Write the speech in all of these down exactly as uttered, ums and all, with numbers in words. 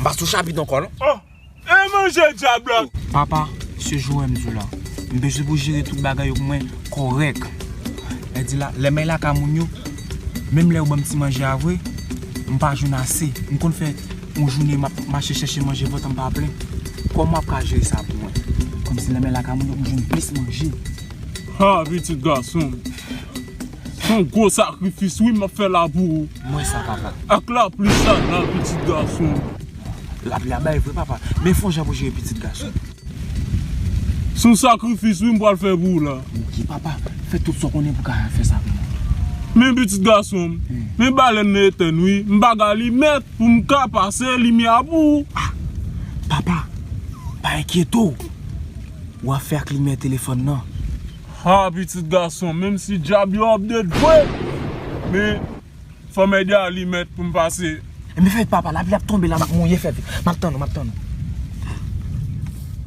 M pa sou chapit ankò non. Oh, e manje dyab la. Papa, se Joel m di w la. M bezwen pou jere tout bagay yo pou mwen kòrèk. Lè di la, lè m al lakay moun yo, menm lè yo ban m ti manje a vre, m pa jwenn ase. M konn fè yon jounen m ap mache chèche manje, vant m pa plen. Kòman w ap ka jere sa pou mwen? Kòmsi lè m al lakay moun yo, m jwenn plis manje. Ha, pitit gason m. Se yon gwo sakrifis wi m ap fè la pou ou. Mwen sa, papa. Ak lapli sa la, pitit gason m. Lapli a bay vre, papa. Men fè yon jan pou jere pitit gason. Se yon sakrifis wi m pral fè pou ou la. Ok, papa. Fè tout sa w konnen pou w ka fè sa pou mwen. Men pitit gason m. Hmm. Men balèn nan etenn wi. M pa gen alimèt pou m ka pase limyè a pou ou. Ah, papa, pa enkyete w. W ap fè ak limyè telefòn nan. Ha, pitit gason, menm si dyab yo ap detwe, men fò m ede alimèt pou m pase. Enben fè vit papa, lapli ap tonbe la, m ap mouye, fè vit. M ap tann ou, m ap tann ou.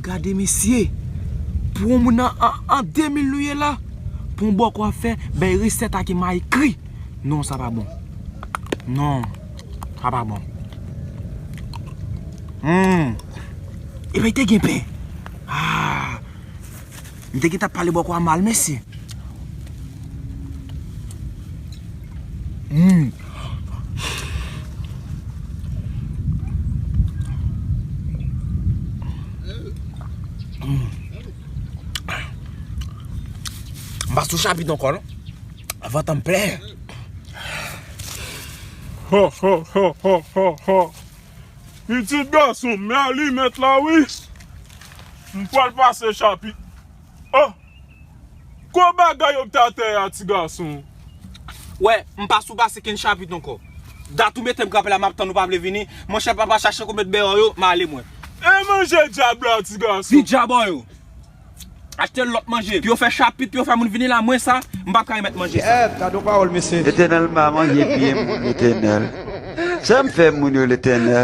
Gade mesye, pou yon moun an, an, an de mil nou ye la, pou yon bòkò ap fè, bay resèt a ki ma ekri. Non, sa pa bon. Non, sa pa bon. Hmm. Epi te gen pen. Ah. M te gentan pale bòkò a mal, mesye. Hmm. Hmm. M pa sou chapit ankò, non. Vant an m plen. Ho, ho, ho, ho, ho, ho. Pitit gason, men alimèt la, wi. M pral pase chapit. Oh! Gwo bagay yo ki t atè a, ti gason. Wè, m pa sou pase kenn chapit ankò. Dat ou mete m kanpe la, m ap tann ou pa vle vini. Monchè, papa, chache kou met bèyò yo, m ale mwen. E manje dyab la, ti gason. Di dyab yo. Achte lòt manje. Pou yo fè chapit, pou yo fè moun vini la, mwen sa, m p ap ka remèt manje sa. Yèt, gade yon pawòl, mesye. Letènèl, m pa manje pye moun, Letènèl. Sa m fè moun yo, Letènèl?